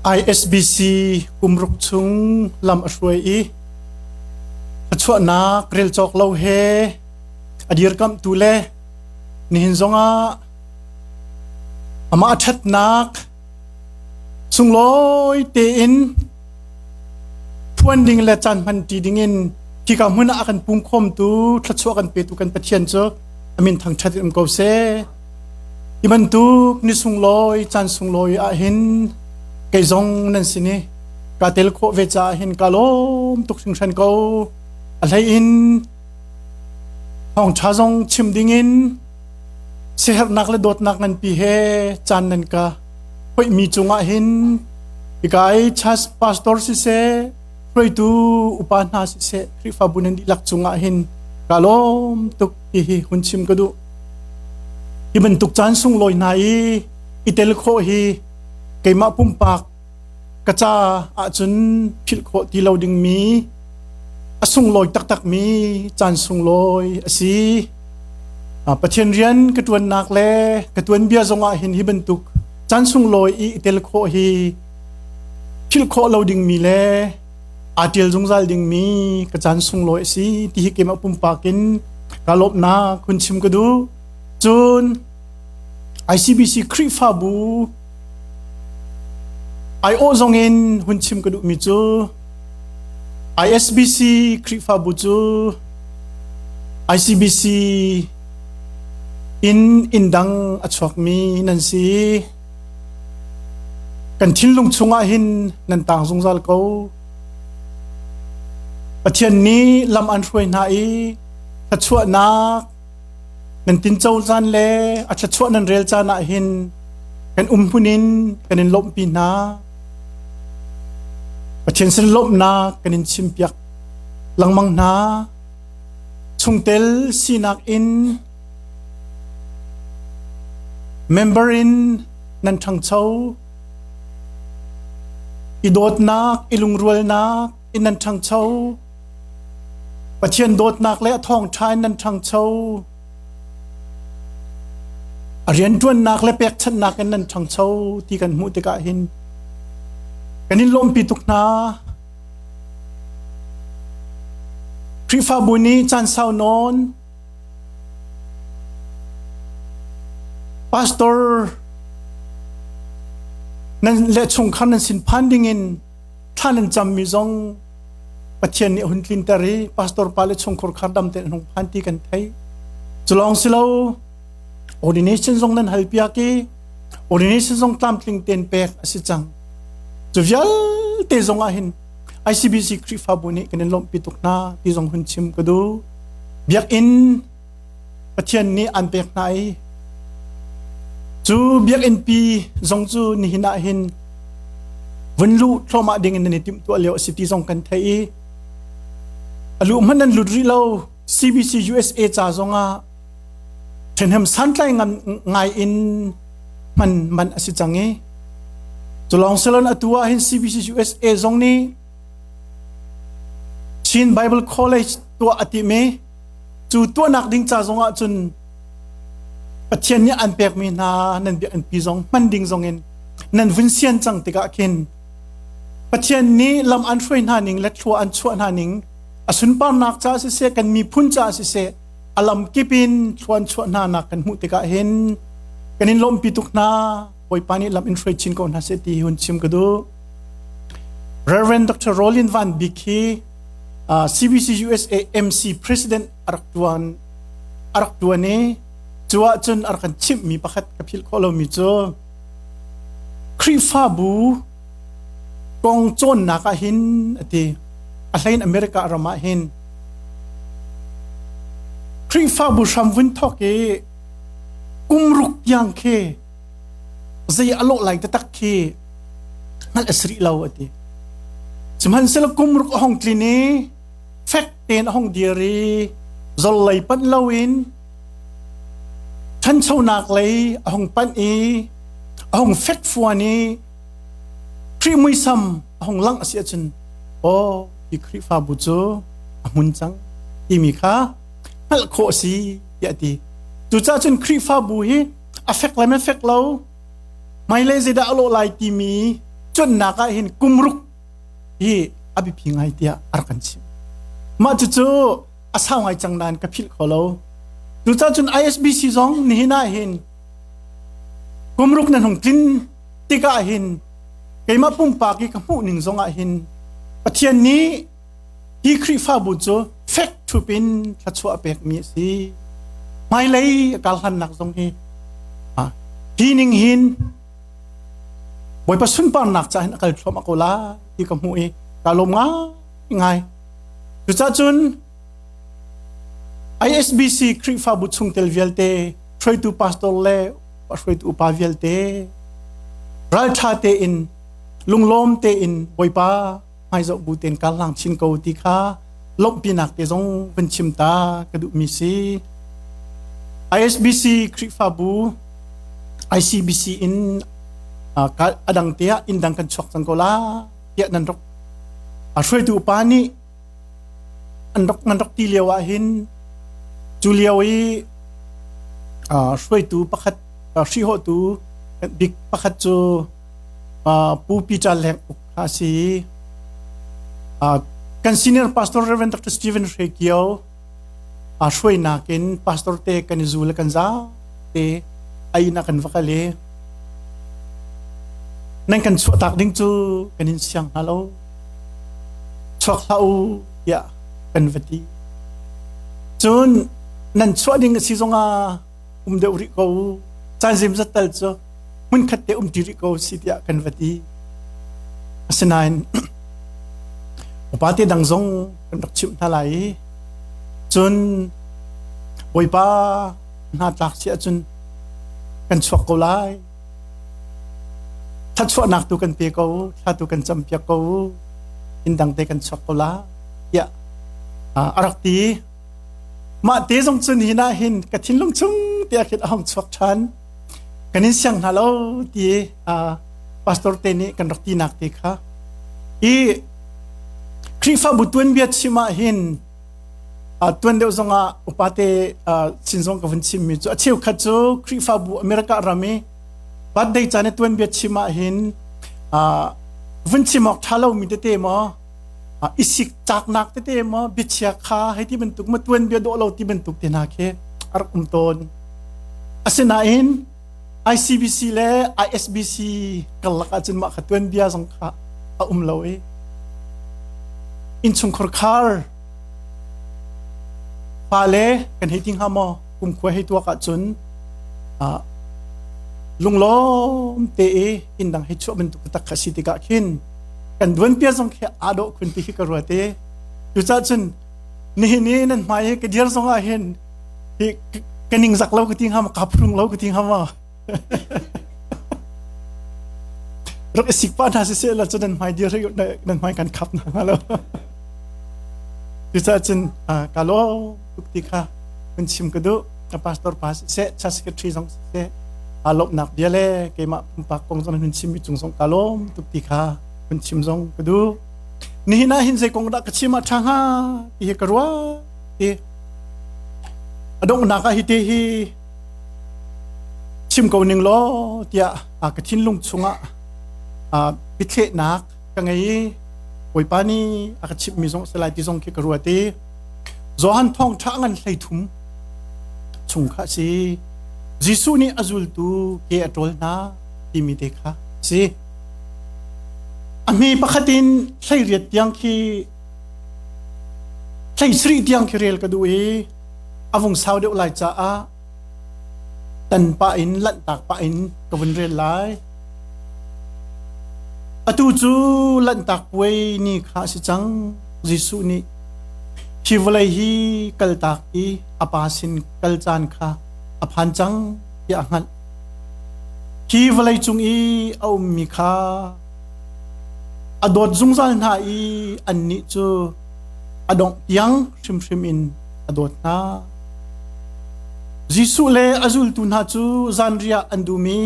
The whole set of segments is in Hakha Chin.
ISBC kumruk chung lam a hruai i a chuahnak rel cawk lo he a dirkamhtu le nihin zongah amah a ṭhatnak sunglawi tein phuan ding le caan hman ṭi dingin hika hmun ah a kan pumkhawmtu thluachuah kan petu kan Pathian cu a min thangṭhat in um ko seh. Hi bantuk ni sunglawi caan sunglawi ah hin kei zong nan sin i kaa tel khawh ve caah hin kaa lawm tuk hringhran ko. A hlei in thawngṭha zong chim dingin siaherhnak le dawtnak nganpi he caan nan ka hoihmi cungah hin hika i church pastor siseh hruaitu upa hna siseh Khrihfabu nan dihlak cungah hin kaa lawm tuk ti hi hun chim ka duh. Hi bantuk caan sunglawi hna i i tel khawh hi keimah pumpak ka ca ahcun philh khawh ti lo dingmi a sunglawi taktakmi caan sunglawi a si. Pathian rian ka ṭuannak le ka tuanbia zongah hin hi bantuk caan sunglawi i i tel khawh hi philh khawh lo dingmi le aa ṭial zungzal dingmi ka caan sunglawi a si ti hi keimah pumpak in kaa lawmhnak hun chim ka duh. Cun ICBC Khrihfabu aiawh zongin hun chim ka duhmi cu ISBC Khrihfabu cu ICBC in inn dang a chuakmi nan si. Kan thinlung chungah hin nan tang zungzal ko. Pathian nih lam an hruai hna i thluachuahnak nan tinco caan le a thluachuah nan rel caan ah hin kan um hmun in kan in lawmhpi hna. Pathian sin lawmhnak kan in chimpiak lengmang hna. Chungtel sinak in member in nan ṭhangcho. I dawtnak, i lungrualnak in nan ṭhangcho. Pathian dawtnak le a thawngṭha in nan ṭhangcho. A rianṭuannak le pekchanhnak in nan ṭhangcho ti kan hmuh tikah hin kan in lawmhpi tuk hna. Khrihfabu nih caan sau nawn pastor nan le chungkhar nan sin phan dingin thla nan cammi zong Pathian nih a hun tlinter i pastor pa le chungkhur khar dam tein an hung phan ti kan theih. Cu lawng si lo ordination zong nan halpiak i ordination zong tlamtling tein pek a si cang. Cu vialte zong ah hin ICBC Khrihfabu nih kan in lawmhpi tuk hna ti zong hun chim ka duh. Biakinn Pathian nih an pek hna i cu biakinn pi zong cu nihin ah hin vun luh thluahmah ding in nan i timhtuah lio a si ti zong kan theih i a luh hmanh nan lut rih lo CBC USA ca zong ah ṭhahnem santlai ngai in hman man a si cang i cu lawng silon atu ah hin CBC USA zong nih Chin Bible College tuah a tim i Cu tuahnak ding ca zongah cun Pathian nih an pekmi hna nan biakinn pi zong hman ding zongin nan vun sian cang tikah khin Pathian nih lam an hruai hna ning le thlua an chuah hna ning a sunparnak caah siseh kan miphun caah siseh a lam kip in thlua an chuah hna nak kan hmuh tikah hin kan in lawmhpi tuk hna Bawipa nih lam in hruai chin ko hna seh ti hun chim ka duh Reverend Dr. Rolin Van Bik hi CBC USA MC President a rak tuan a rak tuan i cu ahcun a rak kan chimhmi pakhat ka philh khawh lomi cu Khrihfabu kong cawnnak ah hin a ti a hlein America ram ah hin Khrihfabu hram vun thawk i kum ruk tiang khi zei a lawh lai taktak khi hngalh a si rih lo a ti. Sihmanhsehlaw kum ruk a hung tlin i fek tein a hung dir i zol lei panh loin ṭhanchonak lei a hung panh i a hung fekfuan i Khrih muisam a hung langh a si ahcun aw hi Khrihfabu cu a hmun cang timi kha hngalh khawh a si tiah a ti. Cucaah cun Khrihfabu hi a fek le fek lo hmailei zeidah a lawh lai timi Cuannak ah hin kumruk hi a biapi ngai tiah a rak kan chim. Mah cucu a sau ngai cang nain ka philh kho lo. Cucaah cun ISBC zong nihin ah hin kumruk nan hung tlin tikah hin keimah pumpak i ka hmuh ning zong ah hin Pathian nih hi Khrihfabu cu fek ṭhup in thluachuah a pekmi a si. Hmailei a karhlannak zong hi hi ning hin Bawipa sunparnak ca hin a kal thluahmah ko lai ti ka hmuh i ka lawm ngai. Cucaah cun ISBC Khrihfabu chungtel vialte hruaitu pastor le hruaitu upa vialte ralṭha tein lunglawm tein Bawipa hmaizoh bu tein kar hlang chin ko ti kha lawmhpinak te zong van chim ta ka duhmi si. ISBC Khrihfabu ICBC in a dang te ah inn dang kan chuak cang ko la tiah nan rak a hruaitu upa nih an rak nan rak ti lio ah hin cu lio i hruaitu pakhat hrihawhtu bik pakhat cu Pu Peter Leng Uk kha a si. Kan senior pastor Reverend Dr. Stephen Hre Kio hruainak in pastor te kan i zu le kan za te a inn ah kan va kal i nan kan chuahtak ding cu kan in siang hna lo chuak hlah u tiah kan va ti. Cun nan chuah ding a si zongah um deuh rih ko u. Caan zeimzat tal cu hmunkhat te um ṭi rih ko si tiah kan va ti. Asinain upa te dang zong kan rak chimh hna lai i cun Bawipa hna tlak si ahcun kan chuak ko lai. Thluachuahnak tu kan pe ko, thla tu kan campiak ko, inn dang te kan chuak ko la tiah a rak ti. Mah te zong cun hin ah hin ka thinlung chung te ah khin a hung chuak ṭhan. Kan in siang hna lo ti pastor te nih kan rak tinak te kha. I Khrihfabu tuanbia chim ah hin tuan deuh zongah upate sin zong ka vun chimmi cu a cheukhat cu Khrihfabu America ram i birthday caan i tuanbia chim ah hin vun chim awk ṭha lomi tete maw i sik caknak tete maw biachia kha hei ti bantuk ma tuanbia dawh lo ti bantuk te hna khi a rak um tawn. Asinain ICBC le ISBC karlak ahcun mah kha tuanbia zong kha a um lo i innchungkhar khar fale kan hei ti hnga maw kumkhua hei tuak ahcun lunglawm te i inn dang hei chuah bantuk tak kha si tikah khin kan duanpia zong khi aa dawh khun ti khi ka ruat i cucaah cun nihin i nan hmai i ka dir zong ah hin hi ka ningzak lo ka ti hnga maw ka phrung lo ka ti hnga maw rak i sik pa hna siseh la cu nan hmai dir nan hmai kan khap hna hnga lo cucaah cun ka lawm tuk ti kha hun chim ka duh ka pastor pa siseh church secretary zong siseh aa lawmhnak bia le keimah pumpak kong zong hun chimmi cung zong ka lawm tuk ti kha hun chim zong ka duh nihin ah hin zei kong dah ka chim ah ṭha hnga ti hi ka ruah ti a donghnak ah hi te hi chim ko ning law tiah ka thinlung chungah biathlehnak ka ngei i Bawipa nih a ka chimhmi zong a si lai ti zong khi ka ruat i Johan thawngṭha ngan 13 chung kha a si. Jesuh nih a zultu ke a ṭawl hna timi te kha a si. A hme pakhat in 18 tiang khi 17 tiang khi rel ka duh i a vung sau deuh lai caah tan pah in lanhtak pah in ka vun rel lai. Atu cu Lanhtak Puai ni kha a si cang. Jesuh nih hi vawlei hi kaltak i a Pa sin kal caan kha a phan cang tiah a hngalh. Hi vawlei cung i a ummi kha a dawt zungzal hna i annih cu a dongh tiang hrimhrim in a dawt hna. Jesuh le a zultu hna cu zanriah an dum i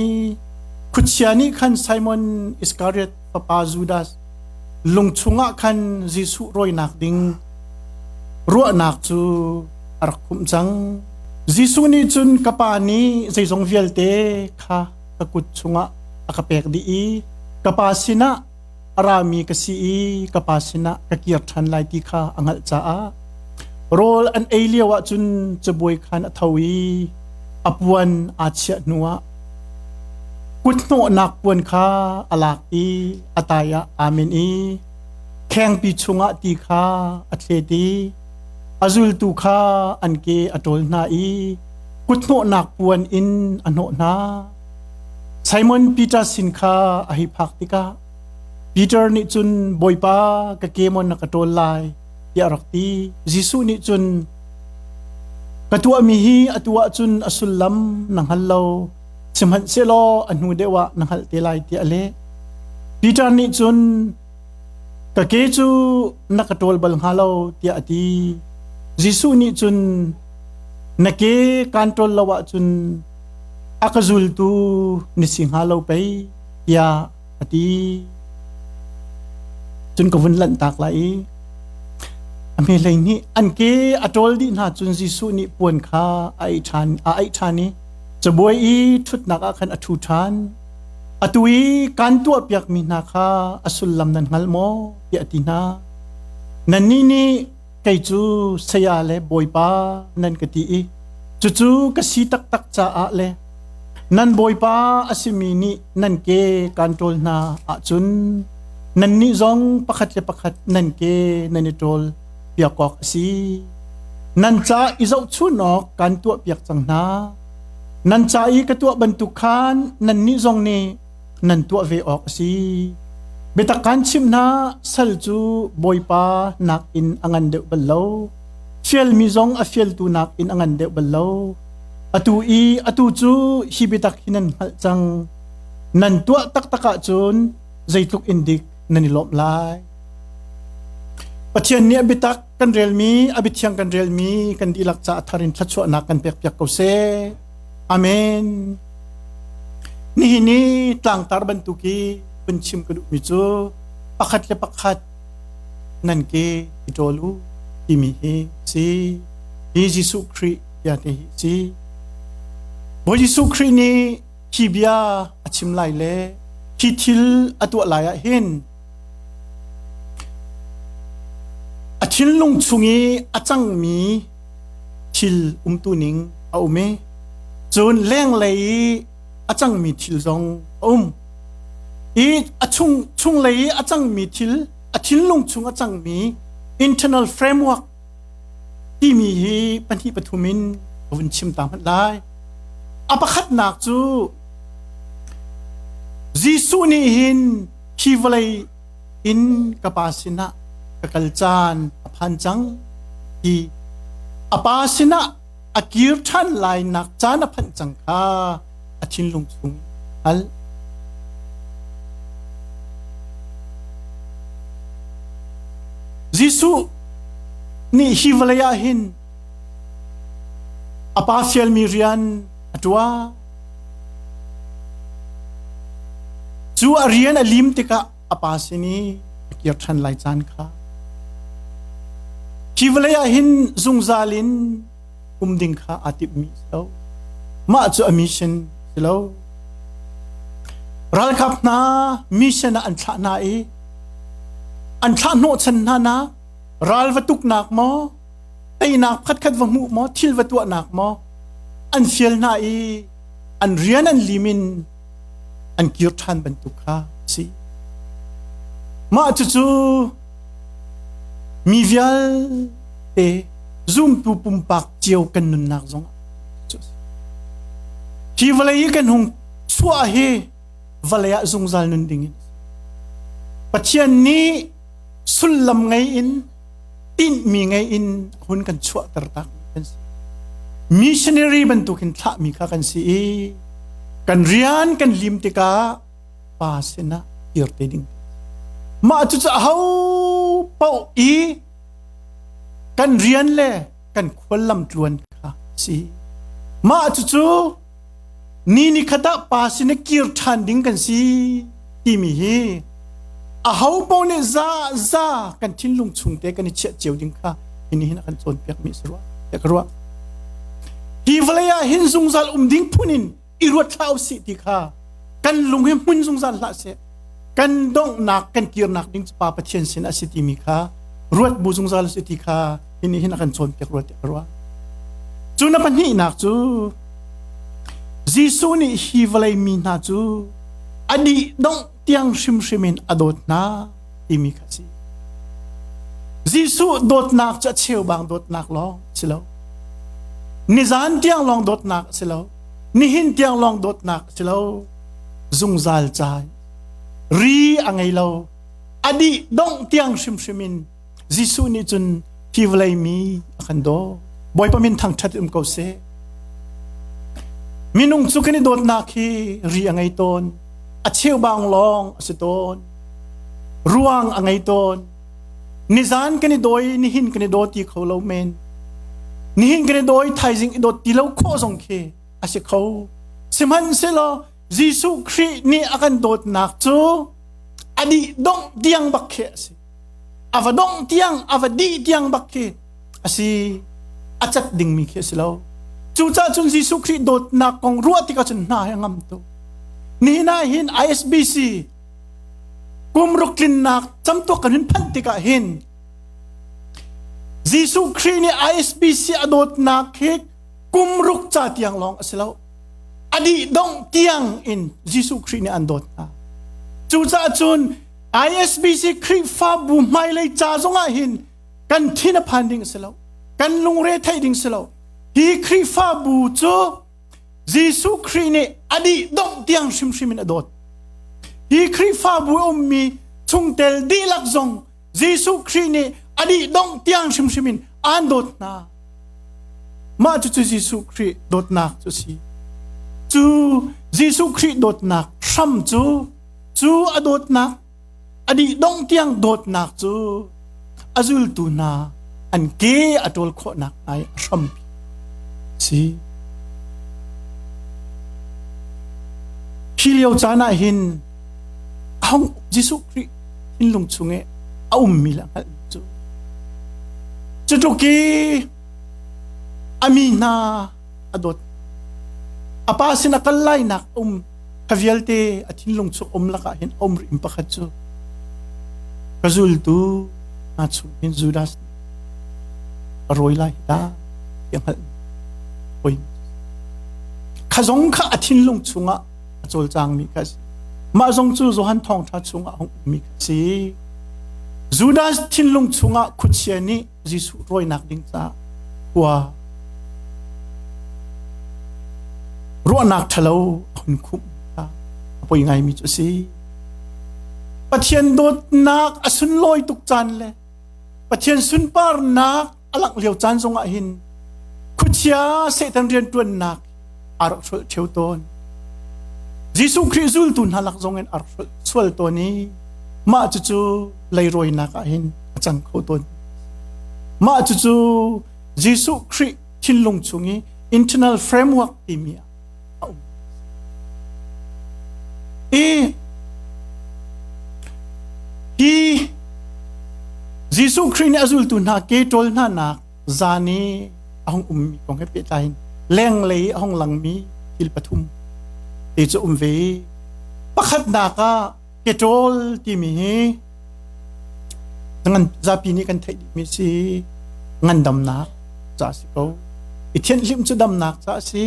khuachia nih khan Simon Iskariot fapa Judas lung chungah khan Jesuh rawinak ding ruahnak cu a rak khumh cang. Jesuh nih cun ka Pa nih zeizong vialte kha ka kut chungah a ka pek dih i Ka Pa sinah a rami ka si i ka Pa sinah ka kir ṭhan lai ti kha a hngalh caah rawl an ei lio ah cun cabuai khan a tho i a puan aa chiah hnuah kut hnawhnak puan kha a lak i a tai ah aa men i khengpi chungah ti kha a thlet i a zultu kha an ke a ṭawl hna i kut hnawhnak puan in a hnawh hna. Simon Peter sin kha a hei phak tikah Peter nih cun Bawipa ka ke maw na ka ṭawl lai tiah a rak ti. Jesuh nih cun ka tuahmi hi atu ahcun a sullam na hngal lo, sihmanhsehlaw a hnu deuh ah na hngalh te lai tiah a leh. Peter nih cun ka ke cu na ka ṭawl bal hnga lo tiah a ti. Jesuh nih cun na ke kaan ṭawl lo ahcun a ka zultu na si hnga lo pei tiah a ti. Cun ka vun lanhtak lai i a hme 12 an ke a ṭawl dih hna cun Jesuh nih puan kha a aih ṭhan, a aih ṭhan i cabuai i ṭhutnak ah khan a ṭhu ṭhan. Atu i kaan tuahpiakmi hna kha a sullam nan hngal maw? tiah a ti hna. Nannih nih kei cu saya le bawipa nan ka ti i cucu ka si taktak caah le nan bawipa a simi nih nan ke kaan ṭawl hna ahcun nannih zong pakhat le pakhat nan ke nan i ṭawl piak awk a si. Nan ca i zohchunh awk kaan tuahpiak cang hna. Nan ca i ka tuah bantuk khan nannih zong nih nan tuah ve awk a si. Biatak kaan chimh hna, sal cu bawipa nakin a ngan deuh bal lo. Fialmi zong a fialtu nakin a ngan deuh bal lo. Atu i atu cu hi biatak hi nan hngalh cang. Nan tuah taktak ahcun zeitluk in dik nan i lawmh lai. Pathian nih a biatak kan relmi, a biathiang kan relmi kan dihlak caah thar in thluachuahnak kan pekpiak ko seh. Amen. Nihin i tlangtar bantuk i vun chim ka duhmi cu pakhat le pakhat nan ke i ṭawl u timi hi si. Hi Jesuh Khrih bia te hi si. Bawi Jesuh Khrih nih hi bia a chim lai le hi thil a tuah lai ah hin a thinlung chung i a cangmi thil umtu ning a um i cun lenglei i a cangmi thil zong a um i a chung chunglei i a cangmi thil a thinlung chung a cangmi internal framework timi hi pahnih pathum in ka vun chim ta hmanh lai a pakhatnak cu Jesuh nih hin hi vawlei in ka pa sinah ka kal caan a phan cang ti a pa sinah a kir ṭhan lai nak caan a phanh cang kha a thinlung chung hngal. Jesuh nih hi vawlei ah hin a pa fialmi rian a ṭuan. Cu a rian a lim tikah a pa sin i a kir ṭhan lai caan kha hi vawlei ah hin zungzal in um ding kha aa timhmi a si lo. Mah cu a mission si lo. Ralkap hna mission ah an thlah hna i an thlah hnawhchan hna nak ral va tuknak maw teinak khatkhat va hmuh maw thil va tuahnak maw an fial hna i an rian an lim in an kir ṭhan bantuk kha a si. Mah cucu mi vialte zumtu pumpak cio kan nunnak zong ah cu a si. Hi vawlei i kan hung chuah hi vawlei ah zungzal nun ding in a si. Pathian nih sullam ngei in tinhmi ngei in hun kan chuahter tak kan si. Missionary bantukin thlahmi kha kan si i kan rian kan lim tikah pa sinah kir te ding. Mah cucu aho paoh i kan rian le kan khuallam tluan kha si. Mah cucu ni ni khat ah pa sin i kir ṭhan ding kan si timi hi aho paoh nih za za kan thinlung chung te kan i chiah cio ding kha hi ni hin a kan cawnpiak mi a si rua tiah ka ruah. Hi vawlei ah hin zungzal um ding phun in i ruat hlah usih ti kha kan lung hi hmun zungzal hlah seh. kan donghnak kan kirnak ding cu Pa Pathian sin a si timi kha ruat bu zungzal a si ti kha hi nih hin a kan cawnpiak rua tiah ka ruah. Cu na pahnihnak cu Jesuh nih hi vawlei mi hna cu a dih dongh tiang hrimhrim in a dawt hna timi kha a si. Jesuh dawtnak cu a cheubang dawtnak lawng a si lo. Nizan tiang lawng dawtnak a si lo. Nihin tiang lawng dawtnak a si lo. Zungzal ca ri a ngei lo. A dih dongh tiang hrimhrim in Jesuh nih cun hi vawlei mi a kan daw. Bawipa min thangṭhat um ko seh. Minung cu kan i dawtnak hi ri a ngei tawn. A cheubang lawng a si tawn. Ruang a ngei tawn. Nizan kan i dawi, nihin kan i daw ti kho lo men. Nihin kan i dawi, thaizing i dawt ti lo khawh zong khi a si kho. Sihmanhsehlaw Jesuh Khrih nih a kan dawtnak cu a dih dongh tiang bak khi a si. A va dongh tiang, a va dih tiang bak khi a si. A cat dingmi khi a si lo. Cucaah cun Jesuh Khrih dawtnak kong ruah tikah cun hna hi a ngam tuk. Nihin ah hin ISBC kum ruk tlinnak camtuak kan hun phanh tikah hin Jesuh Khrih nih ISBC a dawtnak hi kum ruk ca tiang lawng a si lo. A dih dongh tiang in Jesuh Khrih nih an dawt hna. Cucaah cun ISBC Khrihfabu hmailei ca zongah hin kan thin a phan ding a si lo. Kan lungre theih ding si lo. Hi Khrihfabu cu Jesuh Khrih nih a dih dongh tiang hrimhrim in a dawt. Hi Khrihfabu a ummi chungtel dihlak zong Jesuh Khrih nih a dih dongh tiang hrimhrim in aan dawt hna. Mah cucu Jesuh Khrih dawtnak cu a si. Cu Jesuh Khrih dawtnak hram cu cu a dawtnak a dih dongh tiang dawtnak cu a zultu hna an ke a ṭawl khawhnak ngai a hrampi si. Hi lio caan ah hin ahong Jesuh Khrih thinlung chung i a ummi le hngalhmi cu cutluk i a mi hna a dawt a pa sin a kal lainak um kha vialte a thinlung chung um lakah hin a um rih pakhat cu ka zultu hna chung hin Judas a rawi lai ta ti a hngalh hoi kha zong kha a thinlung chungah a cawlcangmi kha a si mah zong cu Johan thawngṭha chungah a hung ummi kha a si Judas thinlung chungah khuachia nih Jesuh rawinak ding caah khua ruahnak ṭhalo a hun khumh kha a poi ngaimi cu a si. Pathian dawtnak a sunlawi tuk caan le Pathian sunparnak a langh lio caan zongah hin khuachia Satan rianṭuannak aa rak hrolh ṭheo tawn. Jesuh Khrih zultu hna lak zongin a rak hrolh sual tawn i mah cucu leirawinak ah hin a cang kho tawn. Mah cucu Jesuh Khrih thinlung chung i internal framework timi ah a um. I hi Jesuh Khrih nih a zultu hna ke ṭawl hna nak zan i a hung ummi kong he pehtlai in lenglei a hung langmi thil pathum te cu um ve. Pakhatnak ah keṭawl timi hi ngan zapi nih kan theih dihmi si ngandamnak ca a si ko. I thianhhlimh cu damnak ca a si.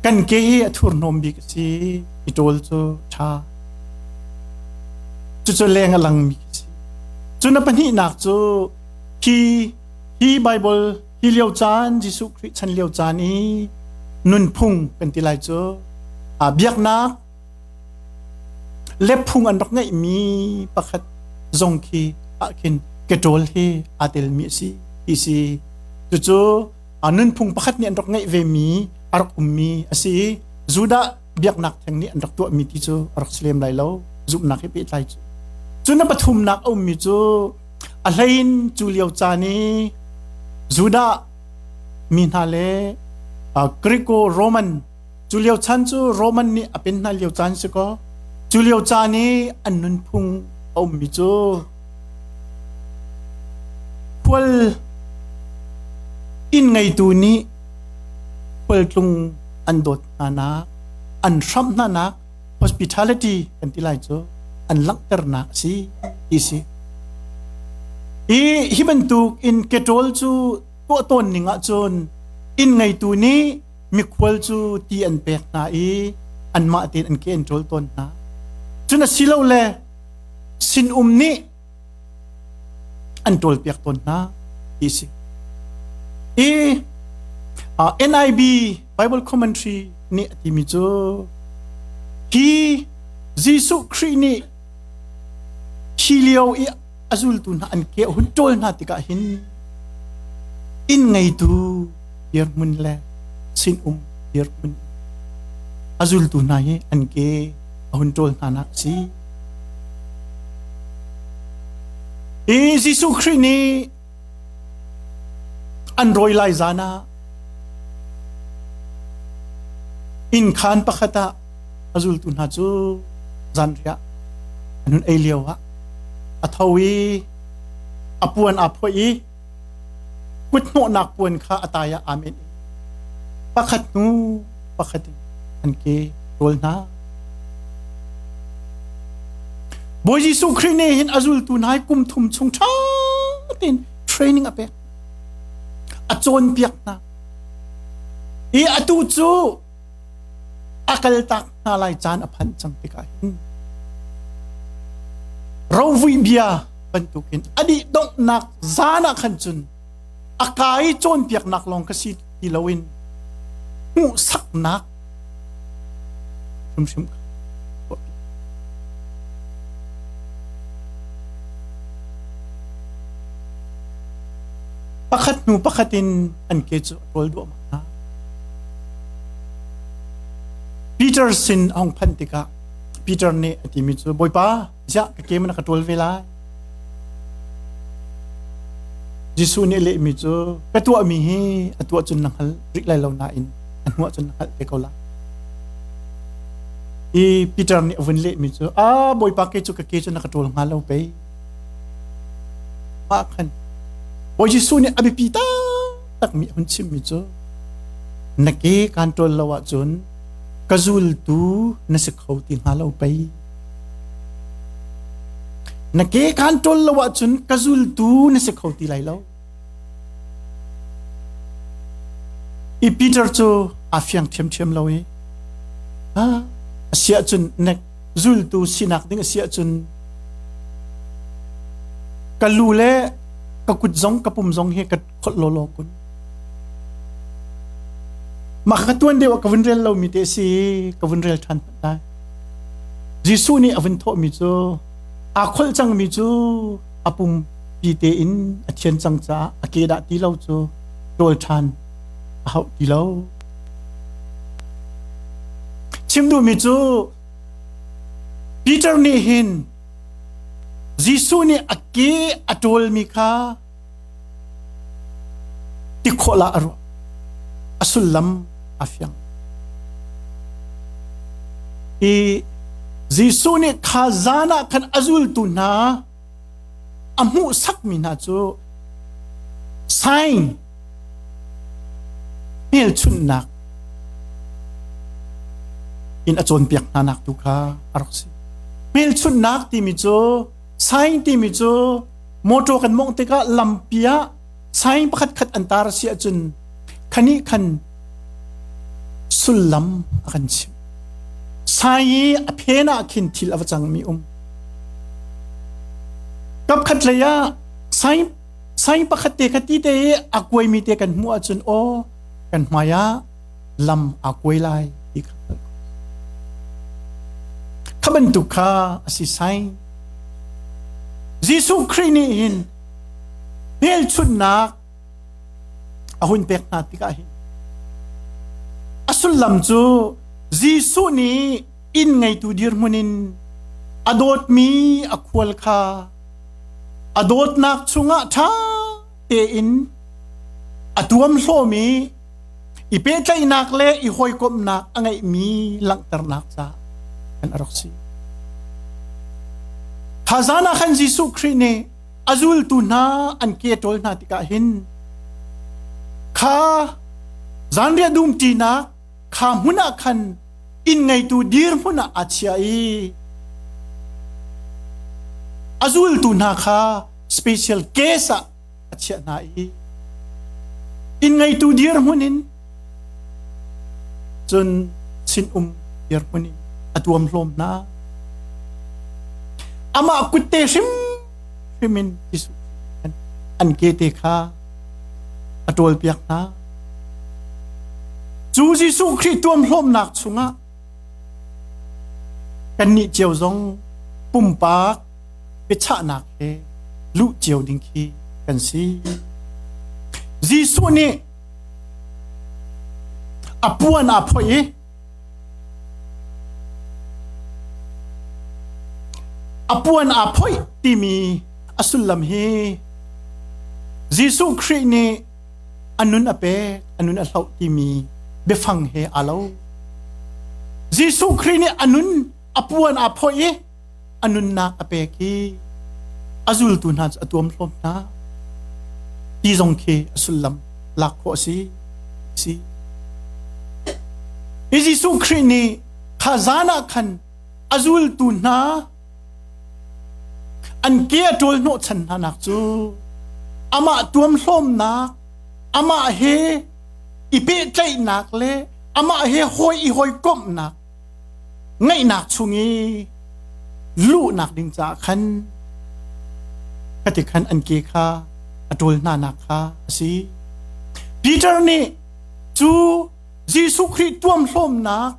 Kan ke hi a thurhnawm bik a si. I ṭawl cu ṭha. Cucu leng a langmi a si. Cun a pahnihnak cu hi hi Bible hi lio caan Jesuh Khrih chan lio caan i nunphung kan ti lai cu biaknak le phung an rak ngeihmi pakhat zong khi ah khin keṭawl hi aa telmi a si ti si. Cucu nunphung pakhat nih an rak ngeih vemi a rak ummi a si i Judah biaknak theng nih an rak tuahmi ti cu a rak si lem lai lo zumhnak he pehtlai cu cun a pathumnak a ummi cu a hlein cu lio caan i Judah mi hna le Greco Roman cu lio chan cu Roman nih a pen hna lio caan si kaw cu lio caan i an nunphung a ummi cu khual inn ngeitu nih khualtlung an dawt hna nak. an hramh hnanak hospitality kan ti lai cu an langhternak a si ti si. I hi bantuk in keṭawl cu tuah tawn ning ahcun inn ngeitu nih mikhual cu ti an pek hna i anmah tein an ke an ṭawl tawn hna. Cun asilole sinum nih an ṭawlpiak tawn hna ti si. I NIB Bible Commentary nih a timi cu hi Jesuh Khrih nih hi lio i a zultu hna an ke a hun ṭawl hna tikah hin inn ngeitu dirhmun le sinum dirhmun a zultu hna hi an ke a hun ṭawl hna nak a si. Hi Jesuh Khrih nih an rawi lai zan ah inn khaan pakhat ah a zultu hna cu zanriah an hun ei lio ah a tho i a puan aa phoih i kuthnawhnak puan kha a tai ah aa menh i pakhat hnu pakhat in an ke rawl hna. Bawi Jesuh Khrih nih hin a zultu hna hi kum thum chung ṭha tein training a pek. A cawnpiak hna. I atu cu a kaltak hna lai caan a phanh cang tikah hin rovui bia bantukin a dih donghnak zan ah khan cun a kaa i cawnpiaknak lawng ka si ti loin hmuhsaknak hrimhrim kha Pakhat hnu pakhat in an ke cu a ṭawl duahmah hna. Peter sin a hung phanh tikah Peter nih a timi cu Bawipa, ziah ka ke man ka ṭawl ve lai? Jesuh nih a lehmi cu ka tuahmi hi a tuah cun na hngal rih lai lo nain a hnuah cun na hngalh te ko lai. I Peter nih a vun lehmi cu a Bawipa ke cu ka ke cu na ka ṭawl hnga lo pei. Mah khan Bawi Jesuh nih a biapi taktakmi a hun chimmi cu na ke kaan ṭawl lo ahcun ka zultu na si kho ti hnga lo pei. Na ke kaan ṭawl lo ahcun ka zultu na si kho ti lai lo. I Peter cu aa fiang ṭhiamṭhiam lo i a si ahcun na zultu sinak ding a si ahcun ka lu le ka kut zong ka pum zong hi ka kholh lawlaw kun. Mah ka tuan deuh ah ka vun rel lomi te si ka vun rel ṭhan hmanh lai. Jesuh nih a vun thawhmi cu aa kholh cangmi cu a pumpi tein a thian cang caah a ke dah ti lo cu ṭawl ṭhan a hauh ti lo. Chim duhmi cu Peter nih hin Jesuh nih a ke a ṭawlmi kha Tikhawh ah a ruah. A sullam a fiang. I Jesuh nih kha zan ah khan a zultu hna a hmuhsakmi hna cu sign hmelchunhnak in a cawnpiak hna nak tu kha a rak si. Hmelchunhnak timi cu sign timi cu Motor kan mawngh tikah lampi ah sign pakhat khat an tar a si ahcun khanih khan sullam a kan chimh. Sign i a phen ah khin thil a va cangmi um. Kapkhat lei ah sign sign pakhat te kha ti te i a kuaimi te kan hmuh ahcun aw kan hmai ah lam aa kuai lai ti kha kha bantuk kha a si sign. Jesuh Khrih nih hin hmelchunhnak a hun pek hna tikah hin a sullam cu Jesuh nih inn ngeitu dirhmun in a dawtmi a khual kha a dawtnak chungah ṭha tein a tuamhlawm i i pehtlaihnak le i hawikomhnak a ngeihmi langhternak caah an rak si. Thazan ah khan Jesuh Khrih nih a zultu hna an ke ṭawl hna tikah hin kha zanriah dumṭinak kha hmun ah khan Inn ngeitu dirhmun ah aa chia i a zultu hna kha special case ah a chiah hna i inn ngeitu dirhmun in cun sinum dirhmun in a tuamhlawm hna. Amah kutte hrimhrim in Jesuh an kete kha a ṭawlpiak hna. Cu Jesuh Khrih tuamhlawmnak chungah kannih cio zong pumpak biachahnak he luh cio ding khi kan si. Jesuh nih a puan aa phoih i a puan aa phoih timi a sullam hi Jesuh Khrih nih a nun a pek, a nun a hloh timi biafang he aa lo. Jesuh Khrih nih a nun a puan aa phoih i a nunnak a pek i a zultu hna cu a tuamhlawm hna ti zong khi a sullam lak khawh a si. Si. Hi Jesuh Khrih nih kha zan ah khan a zultu hna an ke a ṭawl hnawhchan hna nak cu amah tuamhlawmnak amah he i pehtlaihnak le amah he hawi i hawikomhnak ngaihnak chung i luhnak ding caah khan khati khan an ke kha a ṭawl hna nak kha a si. Peter nih cu Jesuh Khrih tuamhlawmnak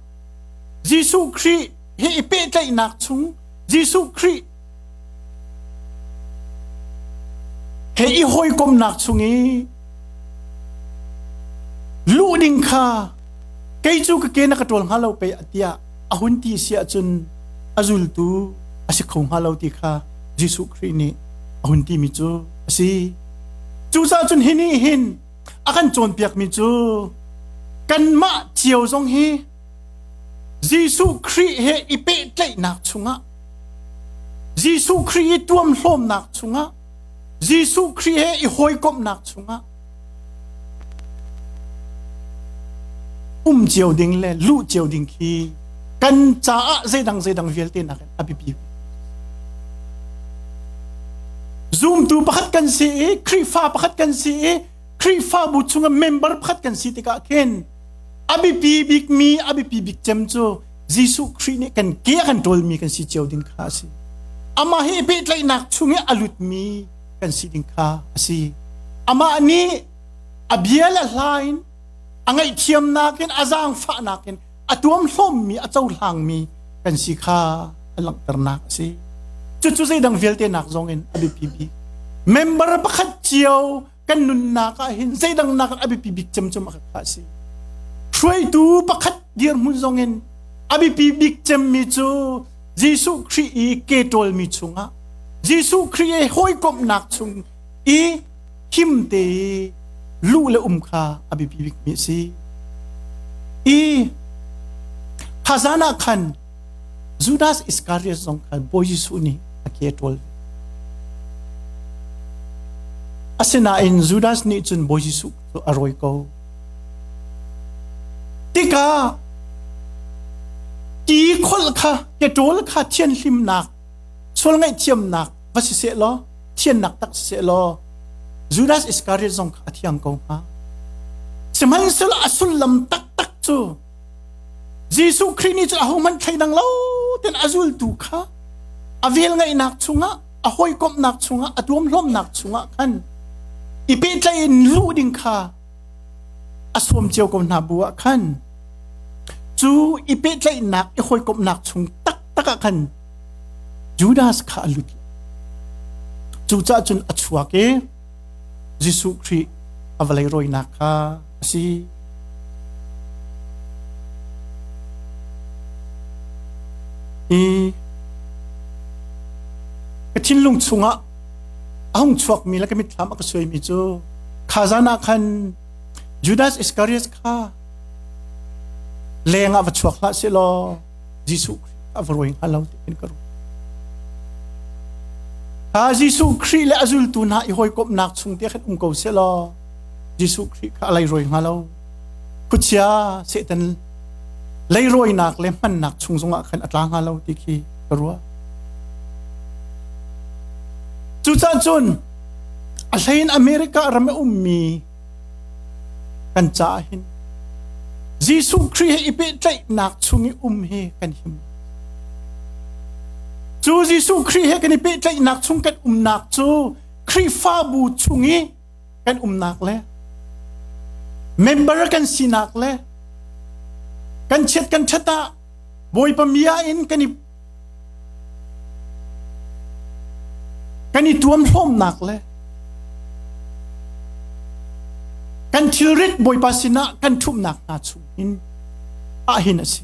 Jesuh Khrih he i pehtlaihnak chung Jesuh Khrih he i hawikomnak chung i luh ding kha kei cu ka ke na ka ṭawl hnga lo pei tiah a hun ti si ahcun a zultu a si kho hnga lo ti kha Jesuh Khrih nih a hun timi cu a si. Cucaah cun hi nih hin a kan cawnpiakmi cu kanmah cio zong hi Jesuh Khrih he i pehtlaihnak chungah Jesuh Khrih i tuamhlawmnak chungah Jesuh Khrih he i hawikomhnak chungah um cio ding le luh cio ding khi kan caah zeidang zeidang vialte nakin a biapi. Zumtu pakhat kan si i Khrihfa pakhat kan si i Khrihfabu chungah member pakhat kan si tikah khin a biapi bikmi a biapi bik cem cu Jesuh Khrih nih kan ke a kan ṭawlmi kan si cio ding kha a si. Amah he pehtlaihnak chung i a lutmi kan si ding kha a si. Amah nih a bia le hla in a ngaihthiamnak in a zaangfahnak in a tuamhlawmmi a cohlangmi kan si kha a langhternak a si. Cucu zeidang vialte nak zong in a biapi bik. Member pakhat cio kan nunnak ah hin zeidang nak a biapi bik cem cu mah kha a si. Hruaitu pakhat dirhmun zong in a biapi bik cemmi cu Jesuh Khrih i ke ṭawlmi chungah Jesuh Khrih i hawikomhnak chung i him te i luh le um kha a biapi bikmi a si. I kha zan ah khan Judas Iskariot zong kha Bawi Jesuh nih a ke a ṭawl ve. Asinain Judas nih cun Bawi Jesuh cu a rawi ko. Tikah ti kholh kha ke ṭawl kha thianhlimnak sual ngaihthiamnak va si seh law thiannak tak si seh law Judas Iskariot zong kha a thiang ko hnga. Sihmanhsehlaw a sullam taktak cu Jesuh Khrih nih cun ahohmanh thleidang lo tein a zultu kha a velngeihnak chungah a hawikomhnak chungah a tuamhlawmnak chungah khan i pehtlaih in luh ding kha a sawm cio ko hna bu ah khan cu i pehtlaihnak i hawikomhnak chung taktak ah khan Judas kha a lut. Cucaah cun a chuak i Jesuh Khrih a vawlei rawinak kha a si. Hi ka thinlung chungah a hung chuakmi le ka mitthlam a ka suaimi cu kha zan ah khan Judas Iscariot kha leng ah va chuak hlah sehlaw Jesuh Khrih a va rawi hnga lo ti in ka ruah. Kha Jesuh Khrih le a zultu hna i hawikomhnak chung te khan um ko sehlaw Jesuh Khrih kha a leirawi hnga lo. Khuachia Satan Leirawinak le hmannak chung zongah khan a tla hnga lo ti khi ka ruah. Cucaah cun a hlein America ram a ummi kan caah hin Jesuh Khrih he i pehtlaihnak chung i um hi kan him. Cu Jesuh Khrih he kan i pehtlaihnak chung kan umnak cu Khrihfabu chung i kan umnak le member kan sinak le kan chiat kan ṭhat ah Bawipa mia in kan i kan i tuamhlawmnak le kan thilrit Bawipa sinah kan ṭhumhnak hna chung hin ahhin a si.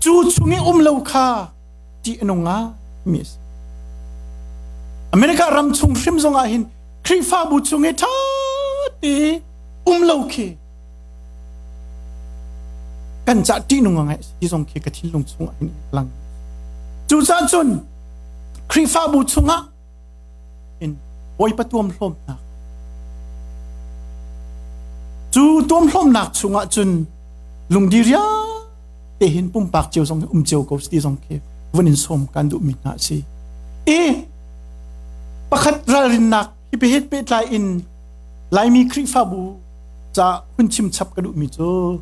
Cu chung i um lo kha ṭih a nung mi a si. America ram chung hrim zongah hin Khrihfabu chung i ṭha te um lo khi kan cah ṭihnung a ngai ti zong khi ka thinlung chungah hin lang. Cucaah cun Khrihfabu chungah in Bawipa tuamhlawmnak cu tuamhlawmnak chungah cun lungdi riang te hin pumpak cio zong um cio ko ti zong khi vun in sawm kan duhmi hna a si. I pakhat ralrinnak hi pehit pehtlai in Laimi Khrihfabu ca hun chim chap ka duhmi cu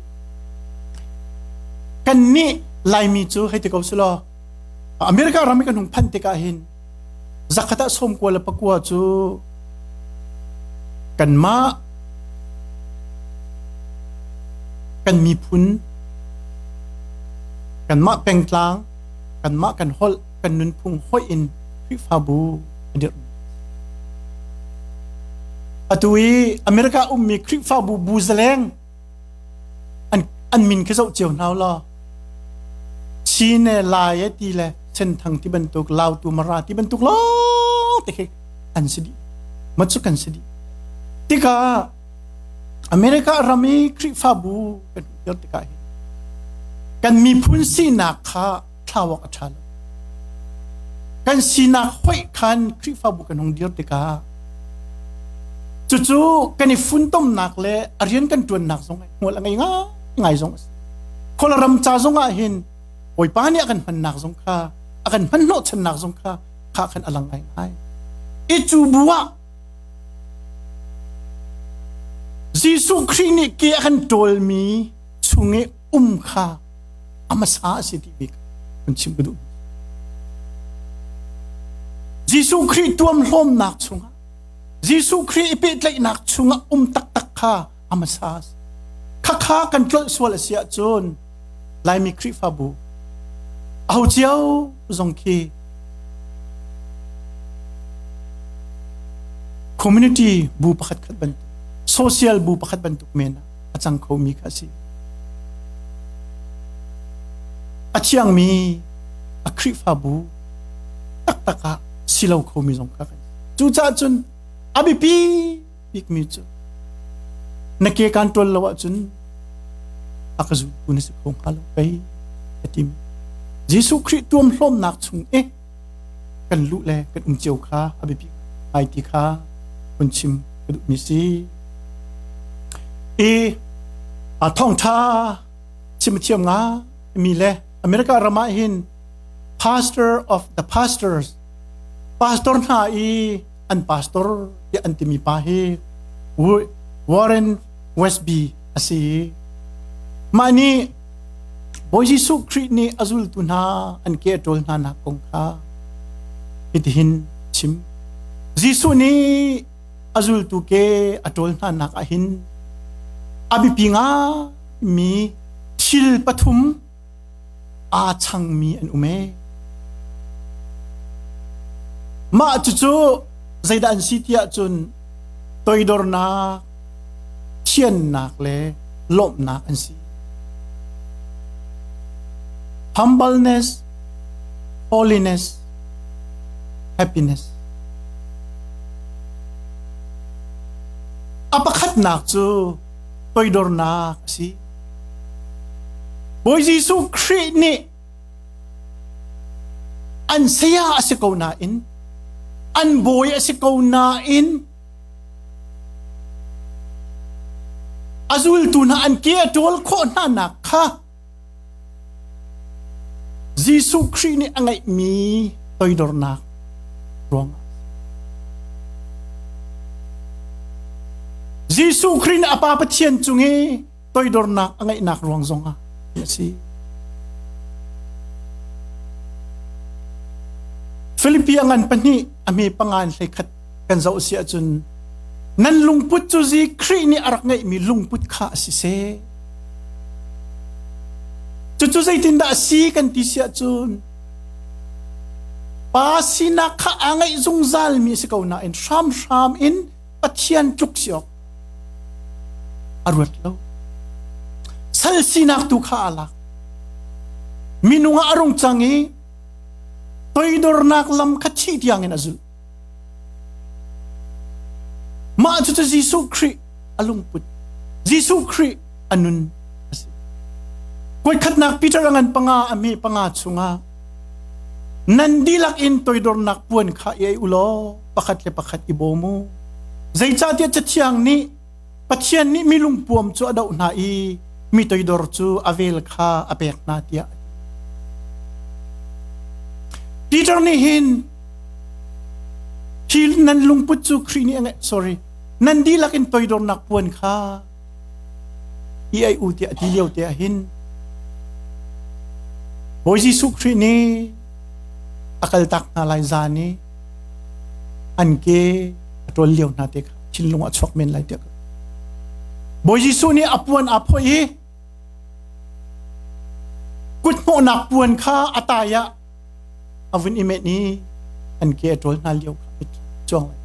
kannih Laimi cu hei ti ko sulaw America ram i kan hung phanh tikah hin zakhat ah 90 le pakua cu kanmah kan miphun kanmah pengtlang kanmah kan holh kan nunphung hoih in Khrihfabu a dirh. Atu i America ummi Khrihfabu bu zaleng an, an min khi zoh cio hna law Chin e Lai e ti le Senthang ti bantuk Lautu Mara ti bantuk lawng te khi an si dih. Ma cu kan si dih. Tikah America ram i Khrihfabu kan hmuh tikah hin kan miphun sinak kha thlauak a ṭha lo. Kan sinak hoih khan Khrihfabu kan hung dir tikah cucu kan i funtomnak le a rian kan ṭuannak zong hmual a ngei ngai zong a si. Khualram ca zong ah hin Bawipa nih a kan hmannak zong kha a kan hman hnawhchannak zong kha kha khan a lang ngaingai. I cu bu ah Jesuh Khrih nih ke a kan ṭawlmi chung i um kha a hmasa a si ti bik kan chim ka duh. Jesuh Khrih tuamhlawmnak chungah Jesuh Khrih i pehtlaihnak chungah um taktak kha a hmasa a si. Khakha kan tlolh sual a si ahcun Laimi Khrihfabu aho cio zong khi community bu pakhat khat bantuk social bu pakhat bantuk men ah a cang khomi kha a si. A thiangmi a Khrihfabu taktak ah si lo khomi zong kha kan si. Cucaah cun a biapi bikmi cu na ke kaan ṭawl lo ahcun a ka zultu na si kho hnga lo pei a timi Jesuh Khrih tuamhlawmnak chung i kan luh le kan um cio kha a biapi ngai ti kha hun chim ka duhmi si. I a thawngṭha chim a thiam ngaimi le America ram ah hin pastor of the pastors pastor hna i an pastor tiah an timi pa hi Warren Westby a si. Mah nih Bawi Jesuh Khrih nih a zultu hna an ke a ṭawl hna nak kong kha hitihin chim. Jesuh nih a zultu ke a ṭawl hna nak ah hin a biapi ngaimi thil pathum aa changmi an um ee. Mah cucu zeidah an si tiah cun toidornak, thiannak le lawmhnak an si. Humbleness, holiness, happiness. A pakhatnak cu toidornak a si. Bawi Jesuh Khrih nih an saya a si ko nain an bawi a si ko nain A zultu hna an ke a ṭawl khawh hna nak kha Jesuh Khrih nih a ngeihmi toidornak ruangah. Jesuh Khrih nih a Pa Pathian cung i toidornak a ngeihnak ruang zongah a si. Filipi a ngan pahnih a hme pangan hlei khat kan zoh si ahcun nan lungput cu zi Khrih nih a rak ngeihmi lungput kha a si seh. Cucu zeitindah a si kan ti si ahcun pa sinak kha aa ngeih zungzalmi a si ko nain hramhram in Pathian tluk si awk a ruat lo. Sal sinak tu kha aa lak. Minung ah a rung cang i toidornak lam kha thih tiangin a zulh. Mah cucu Jesuh Khrih a lungput, Jesuh Khrih a nun a si. Kuaikhatnak Peter a ngan panga a hme panga chungah nan dihlak in toidornak puan kha i ei u law pakhat le pakhat i bawm u. Zeicahtiah Cathiang nih Pathian nih mi lungpuam cu a doh hna i mi toidor cu a vel kha a pek hna tiah a ti. Peter nih hin hi nan lungput cu Khrih nih a ngeih sorry nan dihlak in toidornak puan kha i ei u tiah a ti lio te ah hin Bawi Jesuh Khrih nih a kaltak hna lai zan i an ke a ṭawl lio hna te kha thinlung ah chuak men lai tiah Bawi Jesuh nih a puan aa phoih i kuthnawhnak puan kha a tai ah a vun i menh i an ke a ṭawl hna lio kha cuang lai.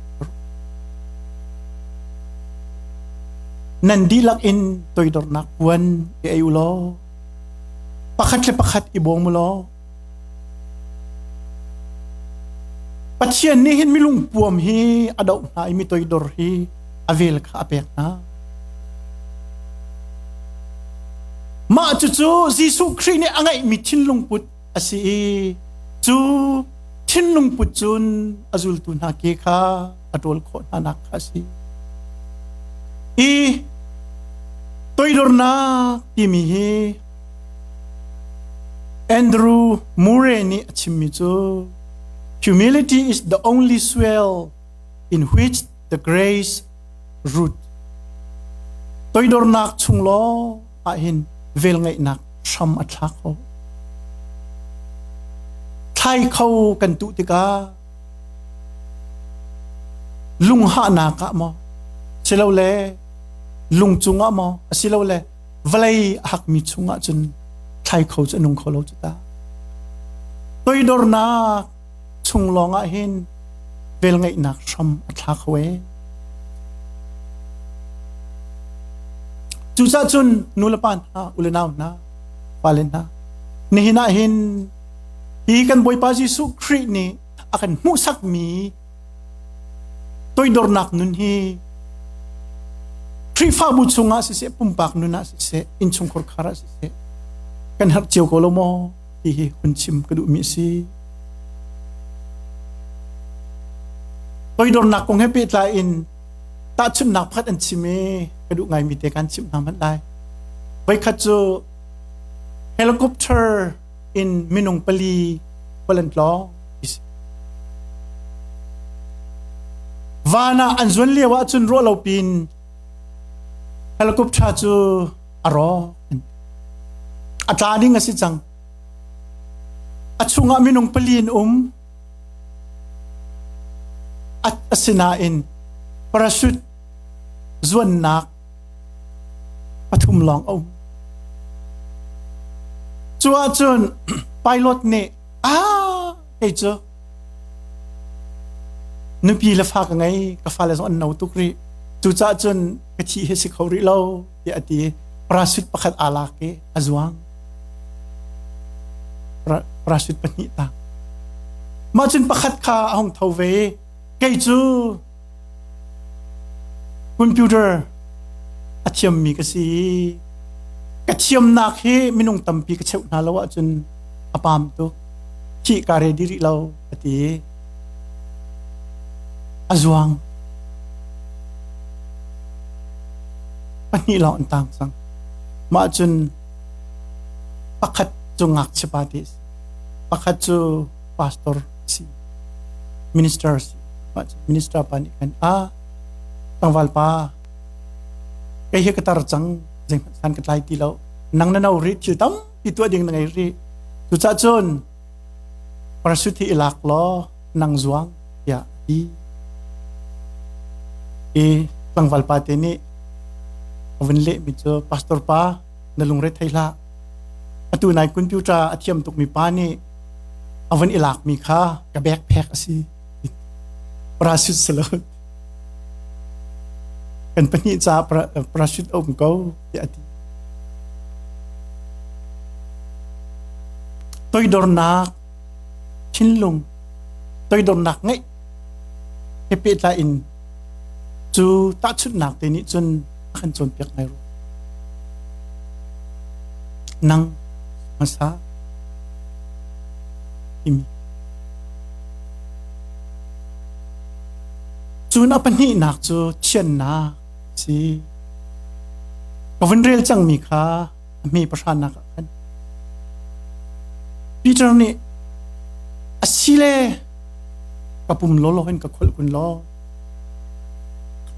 Nan dihlak in toidornak puan i ei u law pakhat le pakhat i bawm u law Pathian nih hin milung puam hi a doh hna i mi toidor hi a vel kha a pek hna. Mah cucu Jesuh Khrih nih a ngeihmi thinlung put a si i cu thinlung put cun a zultu hna ke kha a ṭawl khawh hna nak kha a si. I toidornak timi hi Andrew Murray nih a chimmi cu humility is the only soil in which the grace root. Toidornak chung law ahhin velngeihnak hram a thla kho. Thlai kho kan tuh tikah lunghahnak ah maw silole lung cungah maw asilole vawlei a hakmi chungah cun thlai kho cu a nung kho lo cu ta. Toidornak chung lawngah hin velngeihnak hram a thla kho ee. Cucaah cun nu le pa hna, u le nau hna, fale hna, nihin ah hin hi kan Bawipa Jesuh Khrih nih a kan hmuhsakmi toidornak nun hi Khrihfabu chungah siseh, pumpak nun ah siseh, innchungkhar khar ah siseh, kan herh cio ko lo maw ti hi hun chim ka duhmi a si. Toidornak kong he pehtlai in tahchunhnak pakhat an chim i ka duh ngaimi te kan chimh hna hmanh lai. Voikhat cu helicopter in minung pali khual an tlawng. Van ah an zuan lio ahcun ruah lo pin helicopter cu a rawk. A tla ding a si cang. A chungah minung pali an um. Asinain parachute zuannak pathum lawng a um. Cu ahcun pilot nih ah kei cu nupi le fa ka ngei ka fale zong an no tuk rih cucaah cun ka thih hi si kho rih lo tiah a ti parachute pakhat aa lak i a zuang parachute pahnih ta mah cun pakhat kha a hung tho ve i kei cu computer a thiammi ka si i ka thiamnak hi minung tampi ka cheuh hna lo ahcun a pam tuk thih ka ready rih lo a ti a zuang pahnih lawng an tang cang mah cun pakhat cu ngakchia pa te a si. Pakhat cu pastor si, minister si. Minister pa nih khan a tlangval pa kei hi ka tar cang zeihmanh san ka tlai ti lo nang na no rih thil tampi tuah ding na ngei rih cucah cun parasut hi i lak law nang zuang tiah a ti. I tlangval pa te nih a vun lehmi cu pastor pa na lungre thei hlah. Atu nai computer a thiam tukmi pa nih a vun i lakmi kha ka backpack a si. Parachute si lo. Kan pahnih caah parachute a um ko tiah a ti. Toidornak thinlung toidornak ngeih he pehtlai in cu tahchunhnak te nih cun a kan cawnpiak ngai rua. Nang hmasa timi. Cun a pahnihnak cu thiannak a si. Ka vun rel cangmi kha a hme pahranak ah khan Peter nih asile ka pum lawlaw in ka kholh kun law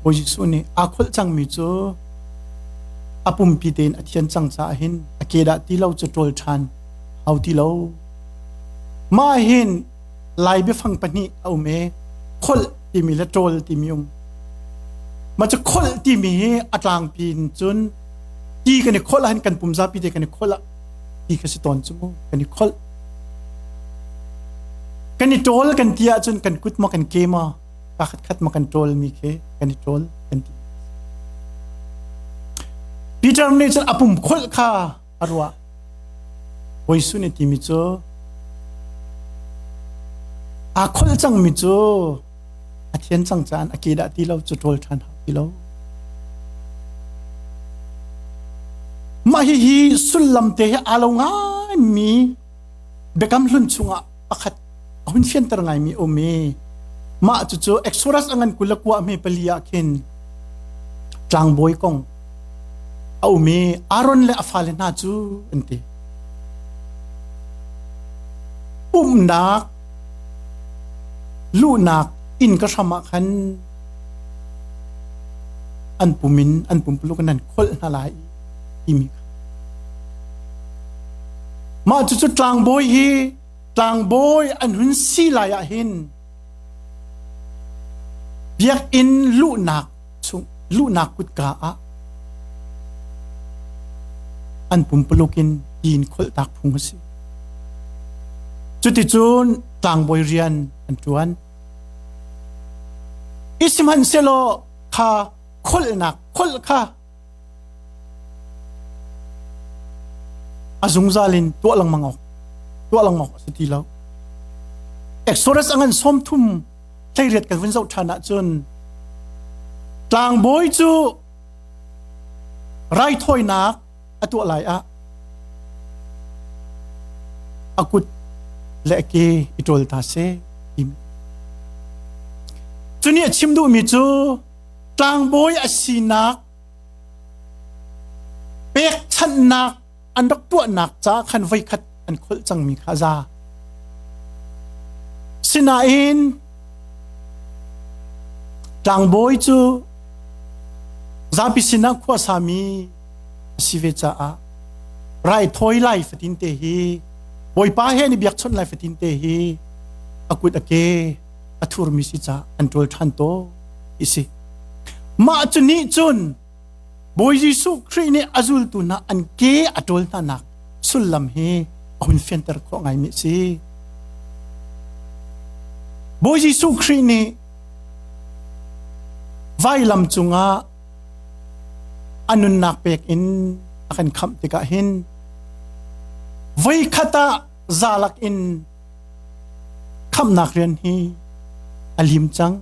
Bawi Jesuh nih aa kholh cangmi cu a pumpi tein a thian cang caah hin a ke dah ti lo cu ṭawl ṭhan hau ti lo. Mah hin Lai biafang pahnih a um i kholh timi le ṭawl timi um. Mah cu kholh timi hi a tlangpi in cun ti kan i kholh ahhin kan pum zapi te kan i kholh ah ti kha si tawn cu mu kan i kholh. Kan i ṭawl kan ti ahcun kan kut maw kan ke maw pakhat khat maw kan ṭawl mi khi kan i ṭawl kan ti. Peter nih cun a pum kholh kha a ruah. Bawi Jesuh nih timi cu aa kholh cangmi cu a thian cang caan a ke dah ti lo cu ṭawl ṭhan hau ti lo. Mah hihi sullam te hi aa lo ngaimi biakam hlun chungah pakhat a hun fianter ngaimi a um i mah cucu Exodus a ngan 29 hme pali ah khin tlangbawi kong a um i Aaron le a fale hna cu an ti. Pumhnak luhnak inn ka hram ah khan an pum in an pumpuluk in an kholh hna lai timi kha. Mah cucu tlangbawi hi tlangbawi an hun si lai ah hin biakinn luhnak chung luhnak kutka ah an pumpuluk in tiin kholhtak phung a si. Cuticun tlangbawi rian an ṭuan. I sihmanhsehlaw kha kholhnak kholh kha a zungzal in tuah lengmang awk tuah lengmang awk a si ti lo. Exodus a ngan 30 18 kan vun zoh ṭhan ahcun tlangbawi cu raithawinak a tuah lai ah a kut le a ke i ṭawl ta seh timi. Cu nih a chim duhmi cu tlangbawi a sinak pekchanhnak an rak tuahnak caah khan voikhat an kholh cangmi kha a za. Sinain tlangbawi cu zapi sinah khuasami a si ve caah raithawi lai fatin te hi Bawipa he an i biakchawnh lai fatin te hi a kut a ke a thurmi si caah an ṭawl ṭhan tawn ti si. Mah cu nih cun Bawi Jesuh Khrih nih a zultu hna an ke a ṭawl hnanak sullam hi a hun fianter khawh ngaimi a si. Bawi Jesuh Khrih nih vailam cungah a nunnak pek in a kan khamh tikah hin voikhat ah zalak in khamhnak rian hi a lim cang.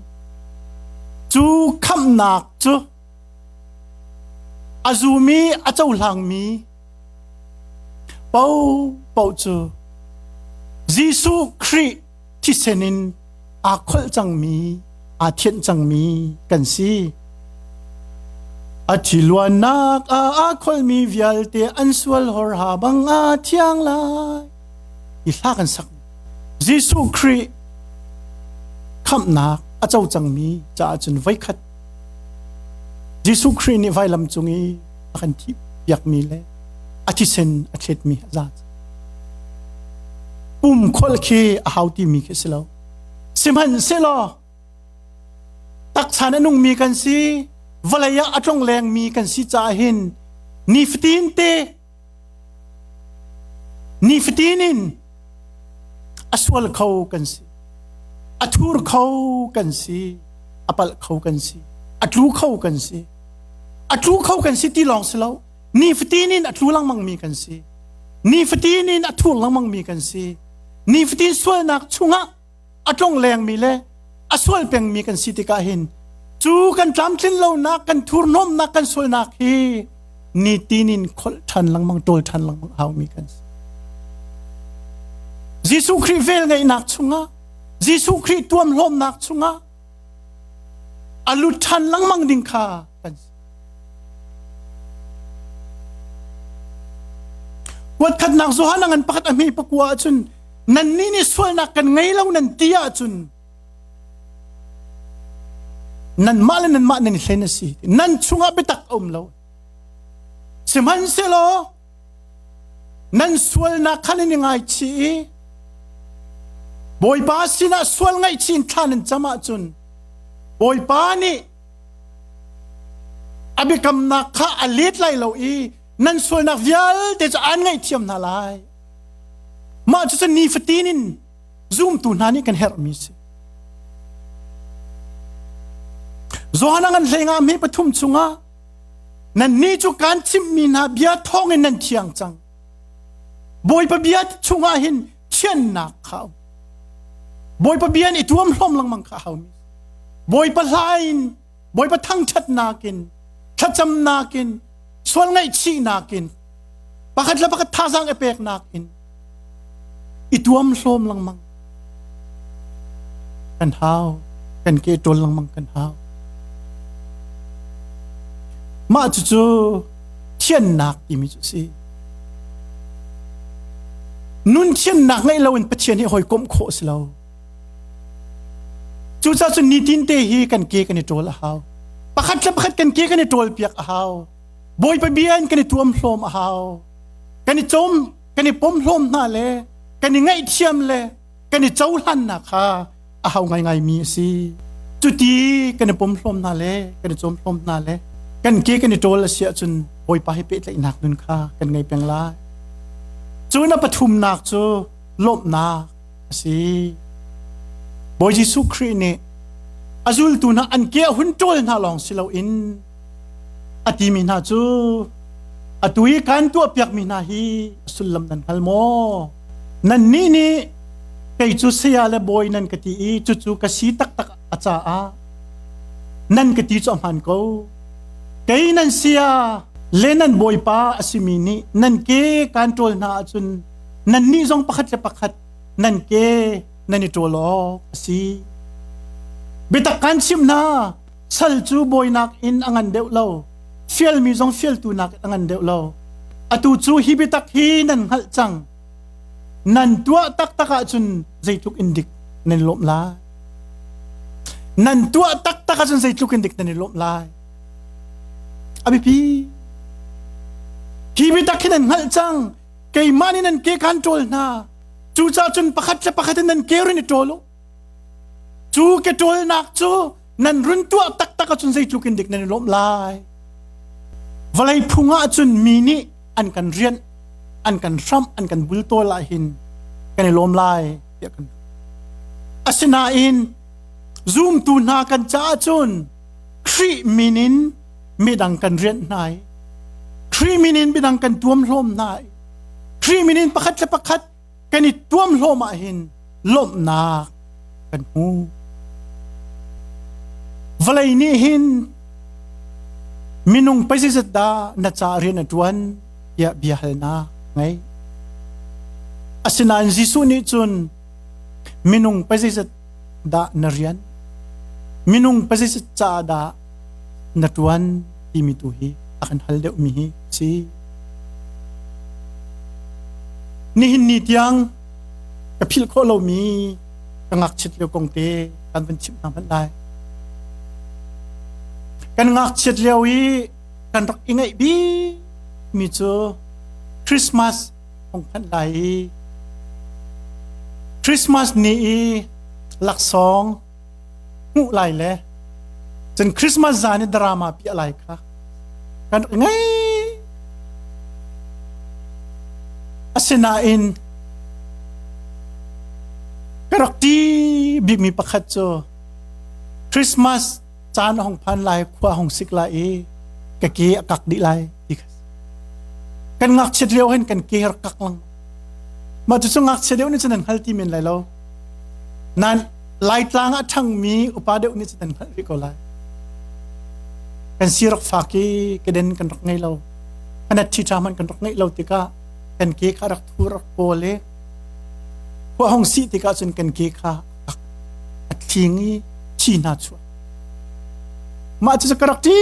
Cu khamhnak cu a zumi a cohlangmi paohpaoh cu Jesuh Khrih thisen in aa kholh cangmi, aa thianh cangmi kan si. A thi luannak ah aa kholhmi vialte an sual horha bang aa thiang lai. Hi hla kan sak. Jesuh Khrih khamhnak a co cangmi caah cun voikhat Jesuh Khrih nih vailam cung i a kan thih piakmi le a thisen a thletmi a za. Pum kholh khi a hau timi khi si lo. Sihmanhsehlaw takchan a nungmi kan si, vawlei ah a tlonglengmi kan si caah hin nifatin te Nifatin in a sual kho kan si. A thur kho kan si. A palh kho kan si. A tlu kho kan si. A tlu kho kan si ti lawng si lo. Nifatin in a tlu lengmang mi kan si. Nifatin in a thur lengmang mi kan si. Nifatin sualnak chungah a tlong lengmi le a sual pengmi kan si tikah hin cu kan tlamtlin lonak kan thurhnawmnak kan sualnak hi nitin in kholh ṭhan lengmang ṭawl ṭhan lengmang haumi kan si. Jesuh Khrih vel ngeihnak chungah Jesuh Khrih tuamhlawmnak chungah a lut ṭhan lengmang ding kha kan si. Kuatkhatnak Johan a ngan pakhat a hme pakua ahcun nannih nih sualnak kan ngei lo nan ti ahcun nanmah le nanmah nan i hlen a si. Nan chungah biatak a um lo. Sihmanhsehlaw nan sualnak kha nan i ngaichih i Bawipa sinah sual ngaihchih in thla nan cam ahcun Bawipa nih a biakamnak kha a let lai lo i nan sualnak vialte cu aan ngaihthiam hna lai. Mah cucu nifatin in zumtu hna nih kan herhmi si. Johan a ngan hlei nga hme pathum chungah nannih cu kaan chimhmi hna bia thawngin nan thiang cang. Bawipa bia chungah hin thiannak kha um. Bawipa bia in i tuam hlawm lengmang kha a haumi. Bawipa hla in, Bawipa thangṭhatnak in, thlacamnak in, sual ngaihchihnak in, pakhat le pakhat thazaang i peknak in i tuam hlawm lengmang kan hau. Kan ke ṭawl lengmang kan hau. Mah cucu thiannak timi cu a si. Nun thiannak ngeih loin Pathian hi hawikomh khawh a si lo. Cucaah cun nitin te hi kan ke kan i ṭawl a hau. Pakhat le pakhat kan ke kan i ṭawl piak a hau. Bawipa bia in kan i tuam hlawm a hau. Kan i cawm, kan i pom hlawm hna le kan i ngaihthiam le kan i cohlannak kha a hau ngaingaimi a si. Cuti kan i pom hlawm hna le kan i cawm hlawm hna le kan ke kan i ṭawl a si ahcun Bawipa he pehtlaihnak nun kha kan ngei peng lai. Cun a pathumnak cu lawmhnak a si. Bawi Jesuh Khrih nih a zultu hna an ke a hun ṭawl hna lawng si loin a timi hna cu atu i kan tuahpiakmi hna hi a sullam nan hngal maw? Nannih nih kei cu saya le bawi nan ka ti i cucu ka si taktak a caah nan ka ti cu a hmaan ko. Kei nan saya le nan bawipa a simi nih nan ke kaan ṭawl hna ahcun nannih zong pakhat le pakhat nan ke nan i ṭawl awk a si. Biatak kaan chimh hna, sal cu bawinak in a ngan deuh lo, fialmi zong fialtu nakin a ngan deuh lo. Atu cu hi biatak hi nan hngalh cang. Nan tuah taktak ahcun zeitluk in dik nan i lawmh lai. Nan tuah taktak ahcun zeitluk in dik nan i lawmh lai. A biapi. Hi biatak hi nan hngalh cang. Keimah nih nan ke kaan ṭawl hna. Cucaah cun pakhat le pakhat in nan ke run i ṭawl u. Cu ke ṭawlnak cu nan run tuah taktak ahcun zeitluk in dik nan i lawmh lai. Vawlei phung ahcun mi nih an kan rianh, an kan hramh, an kan bultawl ahhin kan i lawm lai tiah kan Asinain zumtu hna kan caah cun Khrih min in midang kan rianh hna i Khrih min in midang kan tuamhlawm hna i Khrih min in pakhat le pakhat kan i tuamhlawm ahhin lawmhnak kan hmu. Vawlei nih hin minung pei zeizat dah na ca rian a ṭuan tiah bia halnak ngei. Asinain Jesuh nih cun minung pei zeizat dah na rian minung pei zeizat caah dah na ṭuan timi tu hi a kan hal deuhmi hi si. Nihin ni tiang Ka philh khawh lomi ka ngakchiat lio kong te kan van chimh hna hmanh lai. Kan ngakchiat lio i kan rak i ngaih bik mi cu Christmas hong phanh lai i Christmas ni i laksawng hmuh lai le cun Christmas zan i drama piah lai kha kan rak ngei. Asinain ka rak ti bikmi pakhat cu Christmas caan a hung phan lai, khua a hung sik lai i ka ke a kak dih lai ti kha. Kan ngakchiat lio hin kan ke rak kak lang. Mah cucu ngakchia deuh nih cun an hngal ti men lai lo. Nain Laitlang ah ṭhangmi upa deuh nih cun an hngalh rih ko lai. Kan si rak fak i keden kan rak ngei lo. Khanat ṭhiṭha hmanh kan rak ngeih lo tikah kan ke kha rak thu rak pawl i khua hong sih tikah cun kan ke kha a thling i thi hna chuah. Mah cu ka rak ṭi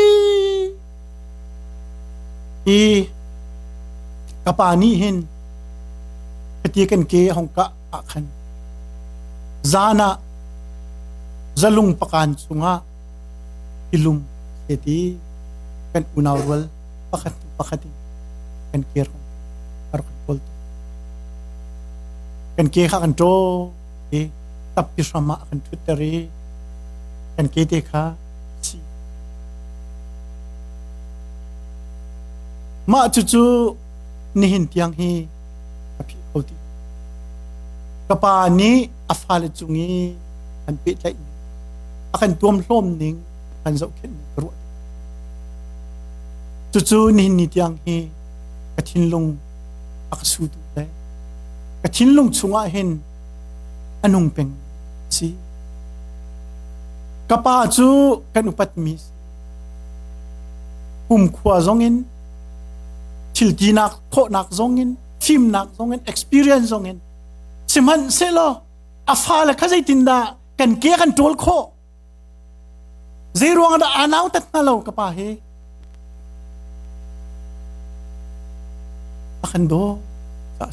i ka pa nih hin kati kan ke hong kah ah khan zan ah zalung pakan chungah tilum se ti kan unau rual pakhat pakhat in kan kir kan rak kawl kan ke kha kan ṭaw i tappi hram ah kan ṭhutter i kan ke te kha si mah cucu nihin tiang hi ka philh kho ti ka pa nih a fale cung i kan pehtlaih ning a kan tuamhlawm ning kan zohkhenh ning ka ruah cucu nihin ni tiang hi ka thinlung a ka sutu le ka thinlung chungah hin a nung peng si ka pa cu kan upatmi si kumkhua zongin thil tinak khawhnak zongin fimnak zongin experience zongin sihmanhsehlaw a fale kha zeitindah kan ke kan ṭawl khawh zei ruang dah aa nautat hnga lo ka pa hi a kan dawt ca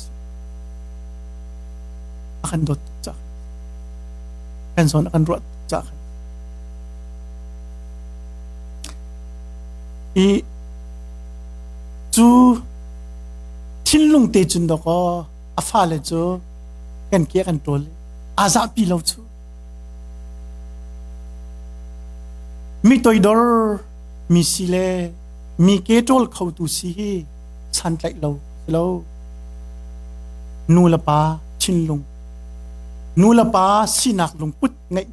a kan dawt ca kan zawn a kan ruat ca i cu thinlung te cun dawkaw a fale cu kan ke kan ṭawl aa zahpi lo cu mi toidor mi si le mi ke ṭawl khotu si hi santlaih lo si lo. Nu le pa thinlung nu le pa sinak lungput ngeih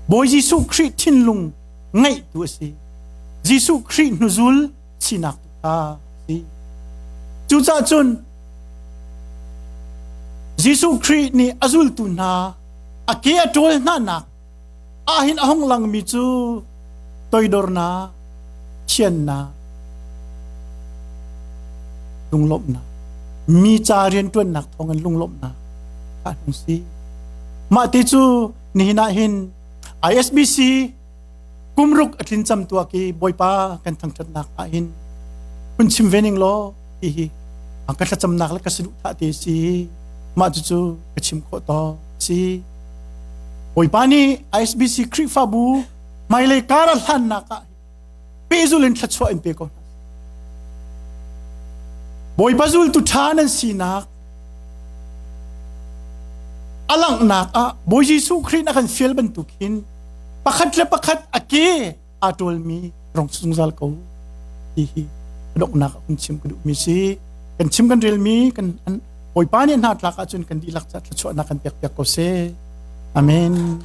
Bawi Jesuh Khrih thinlung ngeih tu a si. Jesuh Khrih hnuzul sinak tu kha a si. Cucaah cun Jesuh Khrih nih a zultu hna a ke a ṭawl hna nak ahhin a hung langmi cu toidornak, thiannak, lunglawmhnak, mi ca rianṭuannak thawngin lunglawmhnak kha an hung si. Mah ti cu nihin ah hin ISBC kumruk a tlin cam tuak i Bawipa kan thangṭhatnak ah hin hun chim ve ning law ti hi ka thlacamnak le ka saduhthah te si mah cucu ka chim khawh tawk si. Bawipa nih ISBC Khrihfabu hmailei kar a hlannak ah pehzul in thluachuah in pe ko hna. Bawipa zultu ṭha nan sinak a langhnak ah Bawi Jesuh Khrih na kan fial bantuk hin pakhat le pakhat a ke aa ṭawlmi rong zungzal ko ti hi a donghnak ah hun chim ka duhmi si. Kan chim kan relmi kan Bawipa nih hna tlak ahcun kan dihlak ca thluachuahnak kan pek piak ko seh. Amen.